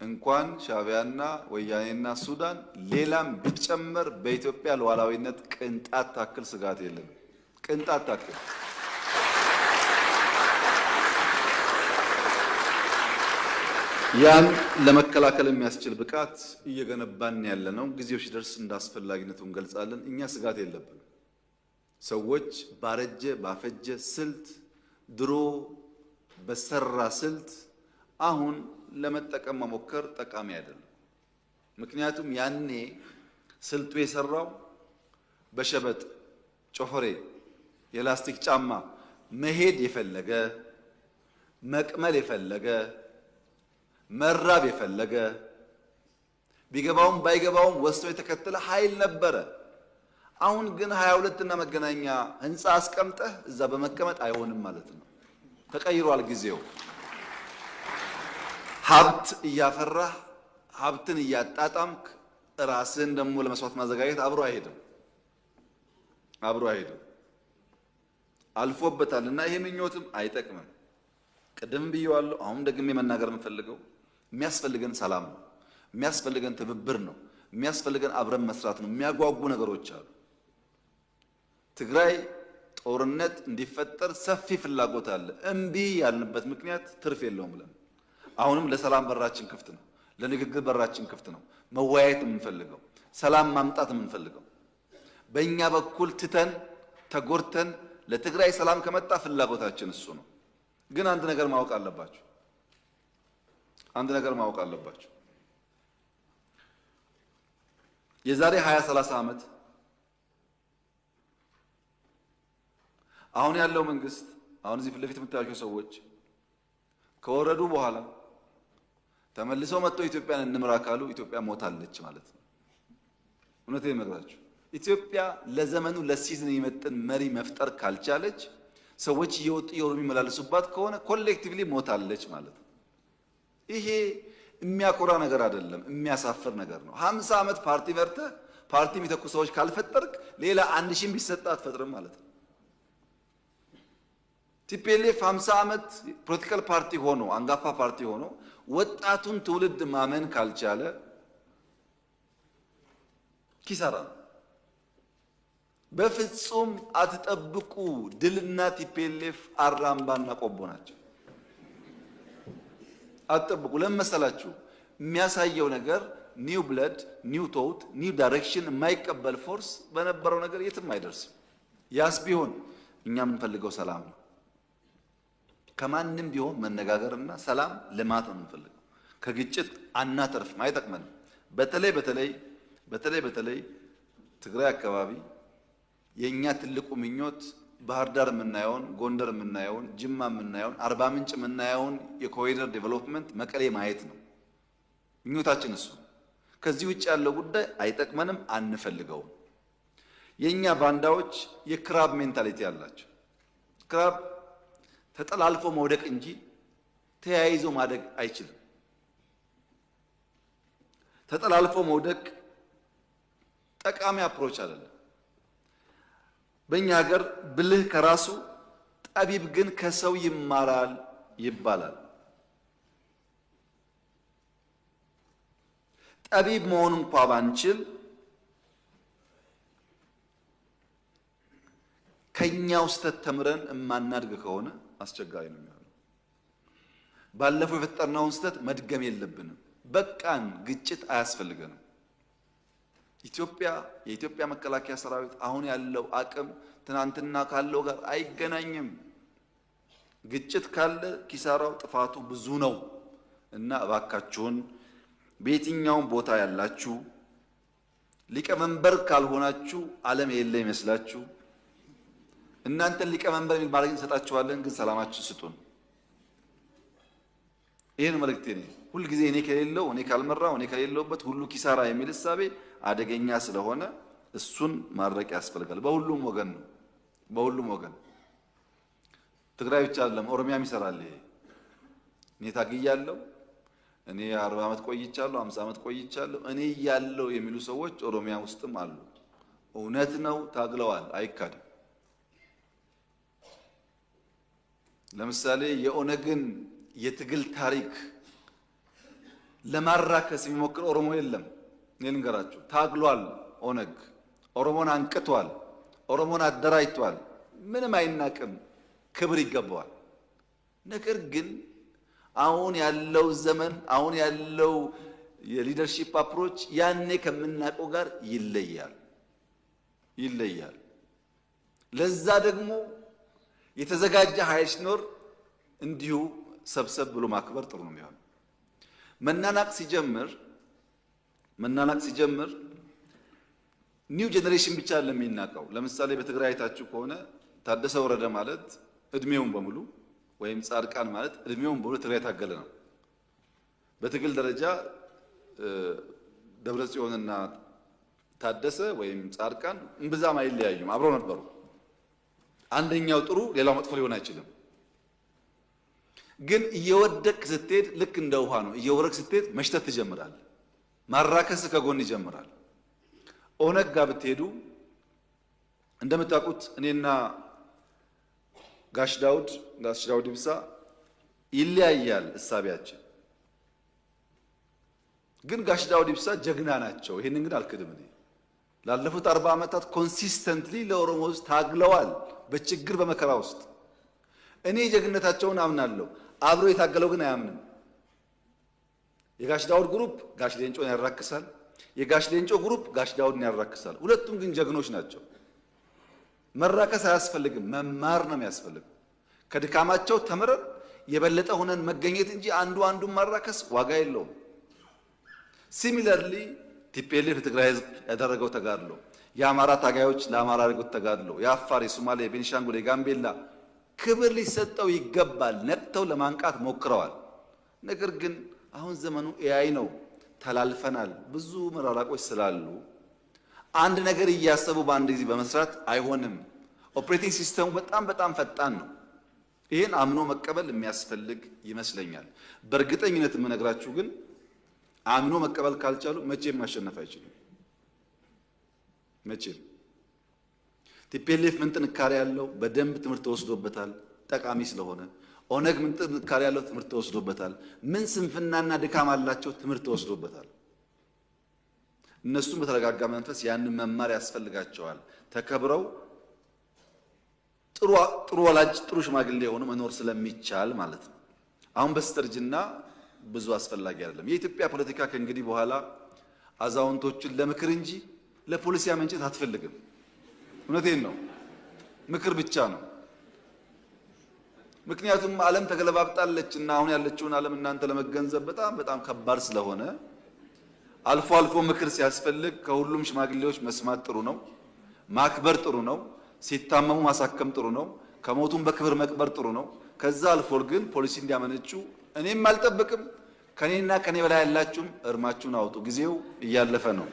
እንኳን ሻዕቢያና ወያኔና ሱዳን ሌላም ቢጨመር በኢትዮጵያ ሉዓላዊነት ቅንጣት ታክል ስጋት የለንም። ቅንጣት ታክል። ያን ለመከላከል የሚያስችል ብቃት እየገነባን ያለ ነው። ጊዜው ሲደርስ እንዳስፈላጊነቱ እንገልጻለን። እኛ ስጋት የለብንም። ሰዎች ባረጀ ባፈጀ ስልት፣ ድሮ በሰራ ስልት አሁን ለመጠቀም መሞከር ጠቃሚ አይደለም። ምክንያቱም ያኔ ስልቱ የሰራው በሸበጥ ጮፈሬ የላስቲክ ጫማ መሄድ የፈለገ፣ መቅመል የፈለገ፣ መራብ የፈለገ፣ ቢገባውም ባይገባውም ወስዶ የተከተለ ኃይል ነበረ። አሁን ግን 22 እና መገናኛ ህንፃ አስቀምጠህ እዛ በመቀመጥ አይሆንም ማለት ነው። ተቀይሯል ጊዜው። ሀብት እያፈራህ ሀብትን እያጣጣምክ ራስህን ደግሞ ለመስዋዕት ማዘጋጀት አብሮ አይሄድም፣ አብሮ አይሄድም። አልፎበታል እና ይሄ ምኞትም አይጠቅምም። ቅድም ብዬዋለሁ፣ አሁን ደግሜ መናገር የምፈልገው የሚያስፈልገን ሰላም ነው። የሚያስፈልገን ትብብር ነው። የሚያስፈልገን አብረን መስራት ነው። የሚያጓጉ ነገሮች አሉ። ትግራይ ጦርነት እንዲፈጠር ሰፊ ፍላጎት አለ። እምቢ ያልንበት ምክንያት ትርፍ የለውም ብለን አሁንም ለሰላም በራችን ክፍት ነው። ለንግግር በራችን ክፍት ነው። መወያየት የምንፈልገው፣ ሰላም ማምጣት የምንፈልገው፣ በእኛ በኩል ትተን ተጎድተን ለትግራይ ሰላም ከመጣ ፍላጎታችን እሱ ነው። ግን አንድ ነገር ማወቅ አለባችሁ። አንድ ነገር ማወቅ አለባችሁ። የዛሬ 20 30 ዓመት አሁን ያለው መንግስት፣ አሁን እዚህ ፊት ለፊት የምታያቸው ሰዎች ከወረዱ በኋላ ተመልሰው መጥተው ኢትዮጵያን እንምራ ካሉ ኢትዮጵያ ሞታለች ማለት ነው። እውነቴን እነግራችሁ፣ ኢትዮጵያ ለዘመኑ ለ season የሚመጥን መሪ መፍጠር ካልቻለች፣ ሰዎች እየወጡ እየወሩ የሚመላለሱባት ከሆነ collectively ሞታለች ማለት ነው። ይሄ የሚያኮራ ነገር አይደለም፣ የሚያሳፍር ነገር ነው። 50 ዓመት ፓርቲ መርተህ ፓርቲ የሚተኩ ሰዎች ካልፈጠርክ ሌላ 1,000ም ቢሰጥ አትፈጥርም ማለት ነው። TPLF 50 ዓመት political party ሆኖ፣ አንጋፋ ፓርቲ ሆኖ ወጣቱን ትውልድ ማመን ካልቻለ ኪሳራ ነው። በፍጹም አትጠብቁ። ድልና TPLF አራምባና ቆቦ ናቸው። አትጠብቁ። ለምን መሰላችሁ? የሚያሳየው ነገር new blood፣ new thought፣ new direction የማይቀበል force በነበረው ነገር የትም አይደርስም። ያስ ቢሆን እኛ የምንፈልገው ሰላም ነው። ከማንም ቢሆን መነጋገርና ሰላም ልማት ነው የምንፈልገው። ከግጭት አናተርፍም፣ አይጠቅመንም። በተለይ በተለይ ትግራይ አካባቢ የእኛ ትልቁ ምኞት ባህር ዳር የምናየውን፣ ጎንደር የምናየውን፣ ጅማ የምናየውን፣ አርባ ምንጭ የምናየውን የኮሪደር development መቀሌ ማየት ነው ምኞታችን እሱ። ከዚህ ውጭ ያለው ጉዳይ አይጠቅመንም፣ አንፈልገውም። የእኛ ባንዳዎች የ crab mentality አላቸው። Crab ተጠላልፎ መውደቅ እንጂ ተያይዞ ማደግ አይችልም። ተጠላልፎ መውደቅ ጠቃሚ approach አይደለም። በእኛ ሀገር ብልህ ከራሱ ጠቢብ ግን ከሰው ይማራል ይባላል። ጠቢብ መሆን እንኳ ባንችል ከኛው ስህተት ተምረን የማናድግ ከሆነ አስቸጋሪ ነው የሚሆነው። ባለፈው የፈጠርነውን ስህተት መድገም የለብንም። በቃን፣ ግጭት አያስፈልገንም። ኢትዮጵያ፣ የኢትዮጵያ መከላከያ ሰራዊት አሁን ያለው አቅም ትናንትና ካለው ጋር አይገናኝም። ግጭት ካለ ኪሳራው ጥፋቱ ብዙ ነው እና እባካችሁን በየትኛውም ቦታ ያላችሁ፣ ሊቀመንበር ካልሆናችሁ ዓለም የለ ይመስላችሁ፣ እናንተን ሊቀመንበር የሚል ማድረግ እንሰጣችኋለን፣ ግን ሰላማችሁ ስጡን። ይህን መልእክቴ ነው። ሁልጊዜ እኔ ከሌለው፣ እኔ ካልመራው፣ እኔ ከሌለውበት ሁሉ ኪሳራ የሚል እሳቤ አደገኛ ስለሆነ እሱን ማድረቅ ያስፈልጋል። በሁሉም ወገን ነው። በሁሉም ወገን፣ ትግራይ ብቻ አይደለም፣ ኦሮሚያም ይሰራል። ይሄ እኔ ታግያለሁ፣ እኔ 40 ዓመት ቆይቻለሁ፣ 50 ዓመት ቆይቻለሁ፣ እኔ እያለሁ የሚሉ ሰዎች ኦሮሚያ ውስጥም አሉ። እውነት ነው፣ ታግለዋል፣ አይካድም። ለምሳሌ የኦነግን የትግል ታሪክ ለማራከስ የሚሞክር ኦሮሞ የለም። እኔ ልንገራችሁ፣ ታግሏል። ኦነግ ኦሮሞን አንቅቷል። ኦሮሞን አደራጅቷል። ምንም አይናቅም፣ ክብር ይገባዋል። ነገር ግን አሁን ያለው ዘመን፣ አሁን ያለው የ leadership approach ያኔ ከምናውቀው ጋር ይለያል ይለያል። ለዛ ደግሞ የተዘጋጀ ኃይል ሲኖር እንዲሁ ሰብሰብ ብሎ ማክበር ጥሩ ነው የሚሆነው። መናናቅ ሲጀምር new generation ብቻ አይደለም የሚናቀው። ለምሳሌ በትግራይ አይታችሁ ከሆነ ታደሰ ወረደ ማለት እድሜውን በሙሉ ወይም ጻድቃን ማለት እድሜውን በሙሉ ትግራይ የታገለ ነው። በትግል ደረጃ ደብረ ጽዮንና ታደሰ ወይም ጻድቃን እምብዛም አይለያዩም፣ አብረው ነበሩ። አንደኛው ጥሩ ሌላው መጥፎ ሊሆን አይችልም። ግን እየወደቅክ ስትሄድ ልክ እንደ ውሃ ነው። እየወረድክ ስትሄድ መሽተት ትጀምራለህ። ማራከስ ከጎን ይጀምራል። ኦነግ ጋር ብትሄዱ እንደምታውቁት እኔና ጋሽ ዳውድ ኢብሳ ይለያያል እሳቤያችን። ግን ጋሽ ዳውድ ኢብሳ ጀግና ናቸው። ይሄንን ግን አልክድም። እኔ ላለፉት 40 ዓመታት consistently ለኦሮሞ ሕዝብ ታግለዋል፣ በችግር በመከራ ውስጥ። እኔ ጀግንነታቸውን አምናለሁ። አብሮ የታገለው ግን አያምንም። የጋሽ ዳውድ group ጋሽ ሌንጮን ያራክሳል። የጋሽ ሌንጮ group ጋሽ ዳውድን ያራክሳል። ሁለቱም ግን ጀግኖች ናቸው። መራከስ አያስፈልግም፣ መማር ነው የሚያስፈልገው። ከድካማቸው ተምረን የበለጠ ሆነን መገኘት እንጂ አንዱ አንዱን ማራከስ ዋጋ የለውም። Similarly TPLF የትግራይ ህዝብ ያደረገው ተጋድሎ፣ የአማራ ታጋዮች ለአማራ ያደረጉት ተጋድሎ፣ የአፋር፣ የሶማሌ፣ የቤኒሻንጉል፣ የጋምቤላ ክብር ሊሰጠው ይገባል። ነቅተው ለማንቃት ሞክረዋል። ነገር ግን አሁን ዘመኑ AI ነው። ተላልፈናል። ብዙ መራራቆች ስላሉ አንድ ነገር እያሰቡ በአንድ ጊዜ በመስራት አይሆንም። Operating system ኡ በጣም በጣም ፈጣን ነው። ይህን አምኖ መቀበል የሚያስፈልግ ይመስለኛል። በእርግጠኝነት የምነግራችሁ ግን አምኖ መቀበል ካልቻሉ መቼም ማሸነፍ አይችሉም። መቼም። TPLF ምን ጥንካሬ ያለው በደንብ ትምህርት ተወስዶበታል፣ ጠቃሚ ስለሆነ። ኦነግ ምን ጥንካሬ ያለው ትምህርት ተወስዶበታል። ምን ስንፍናና ድካም አላቸው ትምህርት ተወስዶበታል። እነሱም በተረጋጋ መንፈስ ያንን መማር ያስፈልጋቸዋል። ተከብረው ጥሩ ጥሩ ወላጅ፣ ጥሩ ሽማግሌ የሆኑ መኖር ስለሚቻል ማለት ነው። አሁን በስተርጅና ብዙ አስፈላጊ አይደለም። የኢትዮጵያ ፖለቲካ ከእንግዲህ በኋላ አዛውንቶችን ለምክር እንጂ ለፖሊሲ አመንጭት አትፈልግም። እውነቴን ነው። ምክር ብቻ ነው። ምክንያቱም ዓለም ተገለባብጣለች እና አሁን ያለችውን ዓለም እናንተ ለመገንዘብ በጣም በጣም ከባድ ስለሆነ አልፎ አልፎ ምክር ሲያስፈልግ ከሁሉም ሽማግሌዎች መስማት ጥሩ ነው። ማክበር ጥሩ ነው። ሲታመሙ ማሳከም ጥሩ ነው። ከሞቱም በክብር መቅበር ጥሩ ነው። ከዛ አልፎ ግን ፖሊሲ እንዲያመነጩ እኔም አልጠብቅም። ከኔና ከኔ በላይ ያላችሁም እርማችሁን አውጡ። ጊዜው እያለፈ ነው።